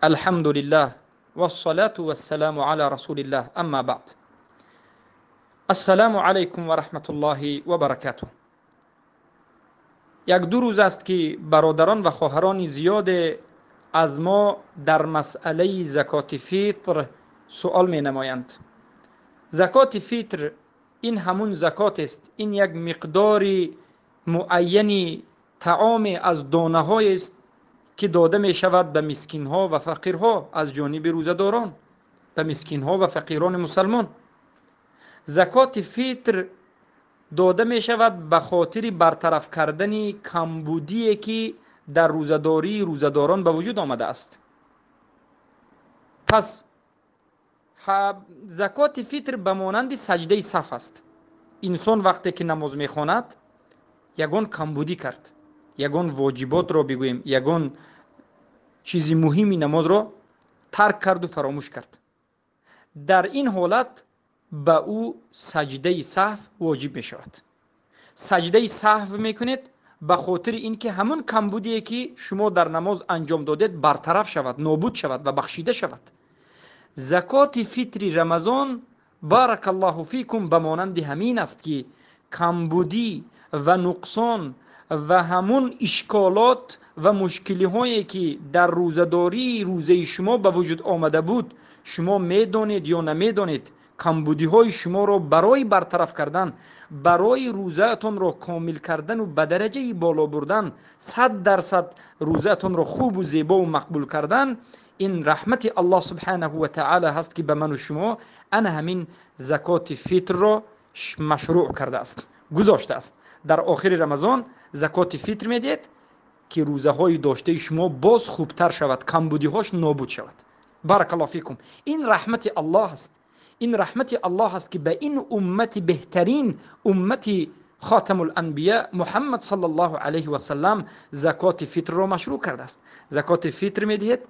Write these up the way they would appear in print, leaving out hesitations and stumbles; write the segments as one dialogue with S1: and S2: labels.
S1: Алҳамдулиллаҳ вассалату вассаламу ала расулиллаҳ, амма баъд. Ассаламу алайкум ва раҳматуллоҳи ва баракатуҳ. Як ду рӯз аст, ки бародарон ва хоҳарони зиёде аз мо дар масъалаи закоти фитр суол менамоянд. Закоти фитр ин ҳамун закотест, ин як миқдори муайяни таоме аз донаҳоест, ки дода мешавад ба мискинҳо ва фақирҳо аз ҷониби рӯзадорон, ба мискинҳо ва фақирони мусалмон. Закоти фитр дода мешавад ба хотири бартараф кардани камбудие, ки дар рӯзадории рӯзадорон ба вуҷуд омадааст. Пас закоти фитр ба монанди саҷдаи саҳв аст. Инсон вақте ки намоз мехонад, ягон камбудӣ кард, ягон воҷиботро, бигӯем, ягон чизи муҳими намозро тарк карду фаромӯш кард, дар ин ҳолат ба ӯ саҷдаи саҳв воҷиб мешавад. Саҷдаи саҳв мекунед ба хотири ин ки ҳамун камбудие, ки шумо дар намоз анҷом додед, бартараф шавад, нобуд шавад ва бахшида шавад. Закоти фитри Рамазон, баракаллоҳу фикум, ба монанди ҳамин аст, ки камбудӣ ва нуқсон ва ҳамун ишколот ва мушкилиҳое, ки дар рӯзадории рӯзаи шумо ба вуҷуд омада буд, шумо медонед ё намедонед, камбудиҳои шуморо барои бартараф кардан, барои рӯзаатонро комил кардану ба дараҷаи боло бурдан, 100% рӯзаатонро хубу зебову мақбул кардан, ин раҳмати Аллоҳ субҳанаҳу ва таъала ҳаст, ки ба ману шумо ана ҳамин закоти фитрро машрӯъ кардааст, гузоштааст. Дар охири Рамазон закоти фитр медиҳед, ки рӯзаҳои доштаи шумо боз хубтар шавад, камбудиҳош нобуд шавад. Баракаллоҳу фикум. Ин раҳмати Аллоҳ аст, ин раҳмати Аллоҳ аст, ки ба ин уммати беҳтарин, уммати хотамул анбия Муҳаммад саллаллоҳу алайҳи васаллам, закоти фитрро машрӯъ кардааст. Закоти фитр медиҳед,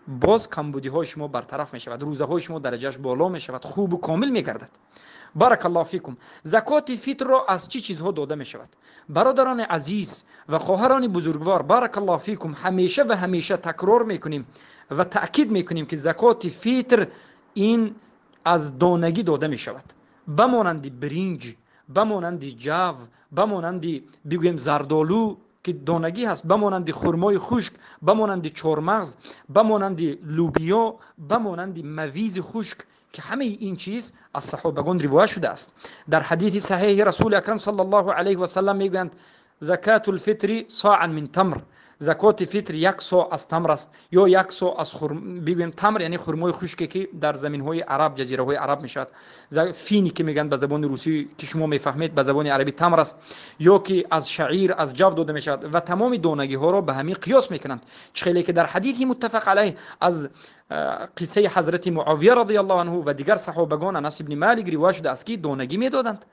S1: боз камбудиҳои шумо бартараф мешавад, рӯзаҳои шумо дараҷааш боло мешавад, хубу комил мегардад. Баракаллоҳу фикум. Закоти фитрро аз чӣ чизҳо дода мешавад? Бародарони азиз ва хоҳарони бузургвор, баракаллоҳу фикум, ҳамеша ва ҳамеша такрор мекунем ва таъкид мекунем, ки закоти фитр ин аз донагӣ дода мешавад, ба монанди биринҷ, ба монанди ҷав, ба монанди, бигӯем, зардолу, ки донагӣ ҳаст, ба монанди хурмои хушк, ба монанди чормағз, ба монанди лӯбиё, ба монанди мавизи хушк, ки ҳамаи ин чиз аз саҳобагон ривоят шудааст. Дар ҳадиси саҳеҳи Расули акрам саллаллоҳу алайҳи васаллам мегӯянд: закатул фитри соан мин тамр. Закоти фитр як со аз тамр аст ё як со аз, бигӯем, тамр, яъне хурмои хушке, ки дар заминҳои араб, ҷазираҳои араб мешавад, финик, ки мегӯянд ба забони русӣ, ки шумо мефаҳмед, ба забони арабӣ тамр аст, ё ки аз шаъир, аз ҷав дода мешавад ва тамоми донагиҳоро ба ҳамин қиёс мекунанд. Чӣ хеле ки дар ҳадиси муттафақ алайҳ аз қиссаи ҳазрати Муовия радиаллоҳу анҳу ва дигар саҳобагон, Анас ибни Малик, ривоят шудааст, ки донагӣ медоданд.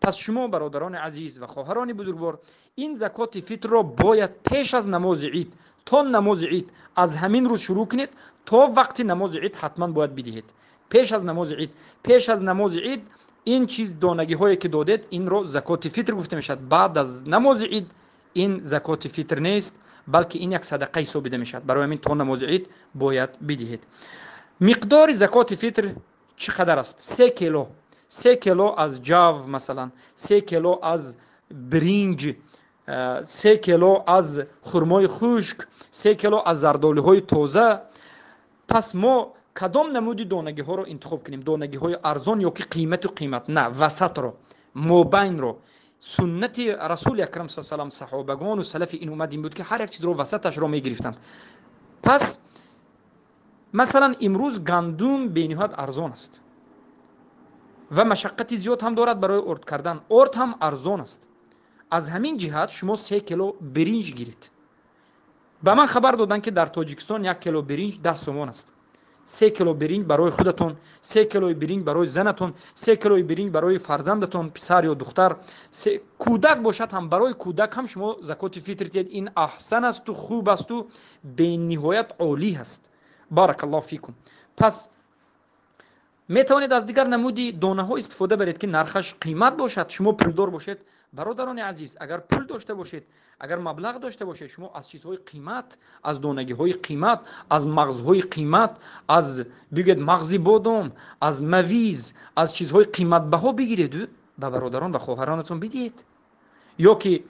S1: Пас шумо, бародарони азиз ва хоҳарони бузургвор, ин закоти фитрро бояд пеш аз намози ид, то намози ид, аз ҳамин рӯз шурӯъ кунед, то вақти намози ид ҳатман бояд бидиҳед. Пеш аз намози ид, пеш аз намози ид ин чиз, донагиҳое ки додед, инро закоти фитр гуфта мешавад. Баъд аз намози ид ин закоти фитр нест, балки ин як садақа ҳисобида мешавад. Барои ҳамин то намози ид бояд бидиҳед. Миқдори закоти фитр чӣ қадар аст? 3 кило, 3 кило аз ҷав, масалан, 3 кило аз биринҷ, 3 кило аз хурмои хушк, 3 кило аз зардолуҳои тоза. Пас мо кадом намуди донагиҳоро интихоб кунем? Донагиҳои арзон ё ки қимату қимат? На, васатро, мобайнро. Суннати Расули акрам са салам, саҳобагону салафи ин уммат ин буд, ки ҳар як чизро васаташро мегирифтанд. Пас, масалан, имрӯз гандум бениҳоят арзон аст ва машаққати зиёд ҳам дорад барои орд кардан, орд ҳам арзон аст. Аз ҳамин ҷиҳат шумо 3 кило биринҷ гиред. Ба ман хабар доданд, ки дар Тоҷикистон 1 кило биринҷ 10 сомон аст. 3 кило биринҷ барои худатон, 3 килои биринҷ барои занатон, 3 килои биринҷ барои фарзандатон, писар ё духтар, кӯдак бошад ҳам, барои кӯдак ҳам шумо закоти фитр диҳед. Ин аҳсан асту хуб асту бениҳоят олӣ аст. Баракаллоҳу фикум. Пас метавонед аз дигар намуди донаҳо истифода баред, ки нархаш қимат бошад. Шумо пулдор бошед. Бародарони азиз, агар пул дошта бошед, агар маблағ дошта бошед, шумо аз чизҳои қимат, аз донагиҳои қимат, аз мағзҳои қимат, аз бигӯед мағзи бодом, аз мавиз, аз чизҳои қиматбаҳо бигиред, ба бародарон ва хоҳаронатон бидиҳед. Ё ки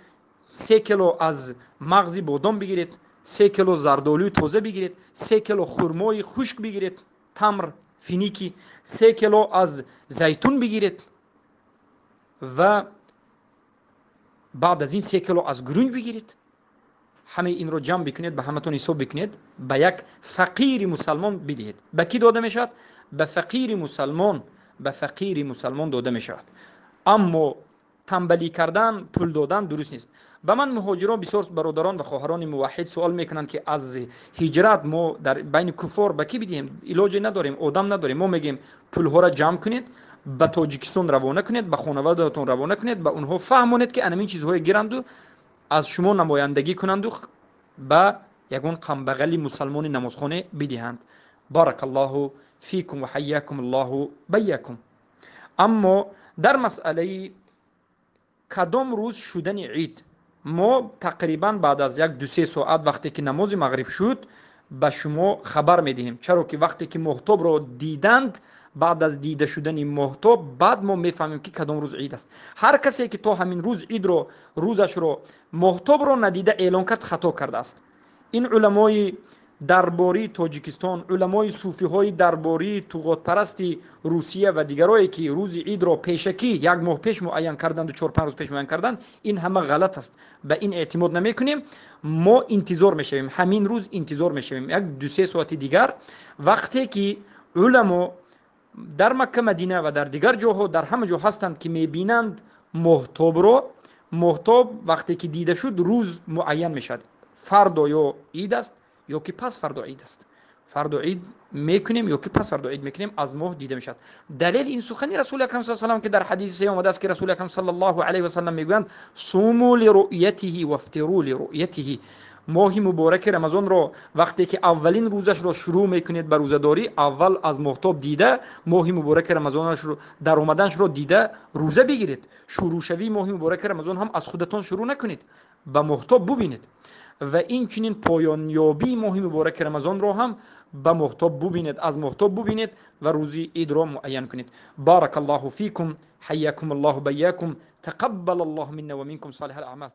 S1: 3 кило аз мағзи бодом бигиред, 3 кило зардолуи тоза бигиред, 3 кило хурмои хушк бигиред, тамр, финики, 3 кило аз зайтун бигиред ва баъд аз ин 3 кило аз гурунҷ бигиред. Ҳамаи инро ҷамъ бикунед, ба ҳаматон ҳисоб бикунед, ба як фақири мусалмон бидиҳед. Ба кӣ дода мешавад? Ба фақири мусалмон, ба фақири мусалмон дода мешавад. Аммо танбалӣ кардан, пул додан дуруст нест. Ба ман муҳоҷирон бисёр бародарон ва хоҳарони муваҳҳид суол мекунанд, ки аз ҳиҷрат мо дар байни куффор ба кӣ бидиҳем? Илоҷе надорем, одам надорем. Мо мегӯем пулҳоро ҷамъ кунед, ба Тоҷикистон равона кунед, ба хонаводаатон равона кунед, ба онҳо фаҳмонед, ки анамин чизҳое гиранду аз шумо намояндагӣ кунанду ба ягон камбағали мусалмони намозхоне бидиҳанд. Баракаллоҳу фикум ва ҳайякум аллоҳу байякум. Аммо дар масъалаи кадом рӯз шудани ид, мо тақрибан баъд аз 1-2-3 соат вақте ки намози мағриб шуд ба шумо хабар медиҳем. Чаро ки вақте ки моҳтобро диданд, баъд аз дида шудани моҳтоб баъд мо мефаҳмем, ки кадом рӯз ид аст. Ҳар касе ки то ҳамин рӯз идро, рӯзашро, моҳтобро надида эълон кард, хато кардааст. Ин уламои дарбории Тоҷикистон, уламои суфиҳои дарбории туғотпарасти Русия ва дигарое ки рӯзи идро пешакӣ як моҳ пеш муайян карданду 4-5 рӯз пеш муайян карданд, ин ҳама ғалат аст. Ба ин эътимод намекунем. Мо интизор мешавем, ҳамин рӯз интизор мешавем 1-2-3 соати дигар, вақте ки уламо дар Макка, Мадина ва дар дигар ҷоҳо, дар ҳама ҷо ҳастанд, ки мебинанд моҳтобро. Моҳтоб вақте ки дида шуд, рӯз муайян мешавад. Фардо ё ид аст, ё ки пас фардо ид аст. Фардо ид мекунем ё ки пас фардо ид мекунем, аз моҳ дида мешавад. Далели ин сухани Расули Акрам саллаллоҳу алайҳи васаллам, ки дар ҳадиси саҳеҳ омадааст, ки Расули Акрам саллаллоҳу алайҳи васаллам мегӯянд: суму лируъятиҳи вафтиру лируъятиҳи. Моҳи мубораки Рамазонро вақте ки аввалин рӯзашро шурӯъ мекунед ба рӯзадорӣ, аввал аз моҳтоб дида моҳи мубораки Рамазонашро даромаданашро дида рӯза бигиред. Шурӯъшавии моҳи мубораки Рамазон ҳам аз худатон шурӯъ накунед, ба моҳтоб бубинед. Ва инчунин поёнёбии моҳи мубораки Рамазонро ҳам ба моҳтоб бубинед, аз моҳтоб бубинед ва рӯзи идро муайян кунед. Баракаллоҳу фикум, ҳайякум аллоҳу байякум, тақаббал аллоҳу минна ва минкум солиҳал аъмал.